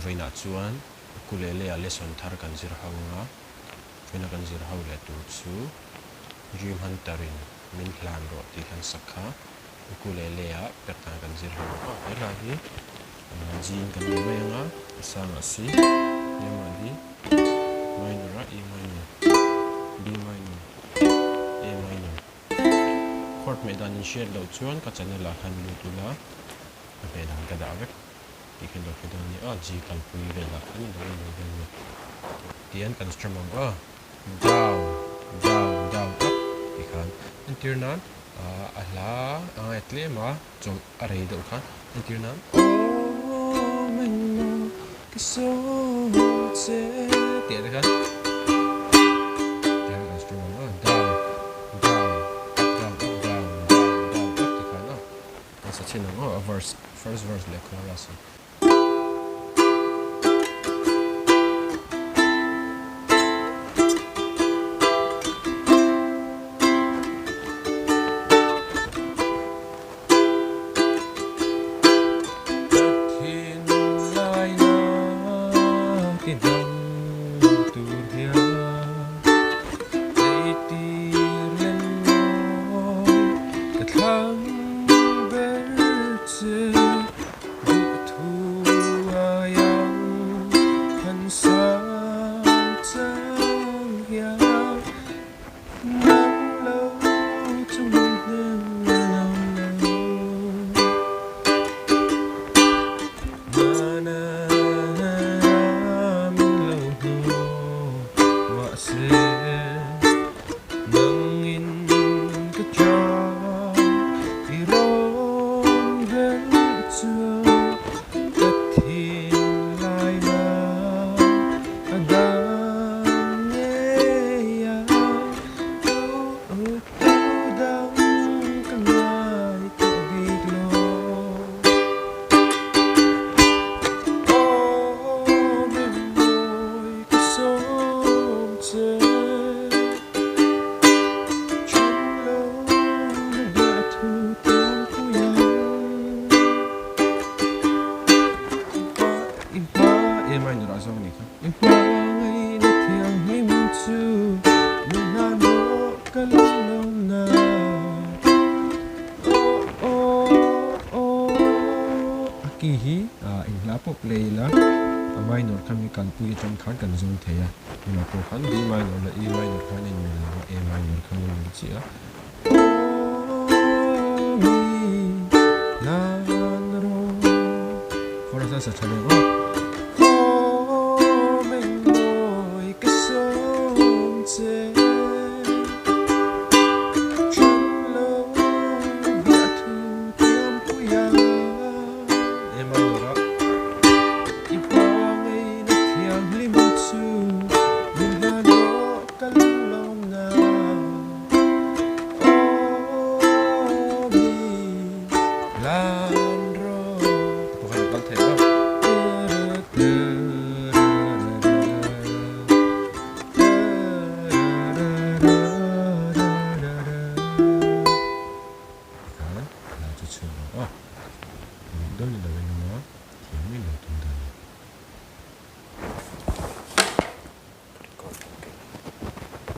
Vawiinah chuan ukulele ah lesson thar kan zir ho ang a, vawiina kan zir ho leh tur chu Dream Hunter in min hlan rawh tih kan sak kha ukulele ah perh dan kan zir ho ang a. He hla hi G in kan nei mai ang a, a sangah C, hniamah D, minor ah E minor, B minor, A minor. Chord hmeh dan in hriat loh chuan ka channel ah khan lut ula a hmeh dan ka dah vek tih khan lo hre dawn nia aw, G kalpui velah khan i lo en mai dawn nia. Tihian kan strum ang aw, down, down, down, up tih khan entir nan a hla a ngai tlem a chawlh a rei deuh khan entir nan aw englo ka sawi che tih ah te khan tihian kan strum ang aw, down, down, up, down, up, down, down, down, up tih khan aw kan sa chhin ang aw a verse first verse leh chorus hi. Ka thinlaina ti dam tur hian Eitir lem mawi ka thlang ber che Duhthu aiang han sang chang hian Nang lo chu min hnem lo lo. Na na na min lo hnu mahse Nangin ka chang i rawn belh chuan ka thinlai na a dang ngei a, tu dang ka ngai tawh bik lo. Aw memmawi ka sawm che. Then lo na biah thu tiang pui ang. I hma i hma a minor ah zawng a nih kha. I hma ngaihna thianghlim chu min hlan rawh ka lo lawm na. Aw aw aw a key hi inhla pawh play ila a minor kha mi kalpui atang khan kan zawng thei a. Tunah pawh khan B minor leh E minor khan a inmil lo a, A minor khan a inmil chiah a. Aw mi hlan rawh. Chorus a sa tha leh aw.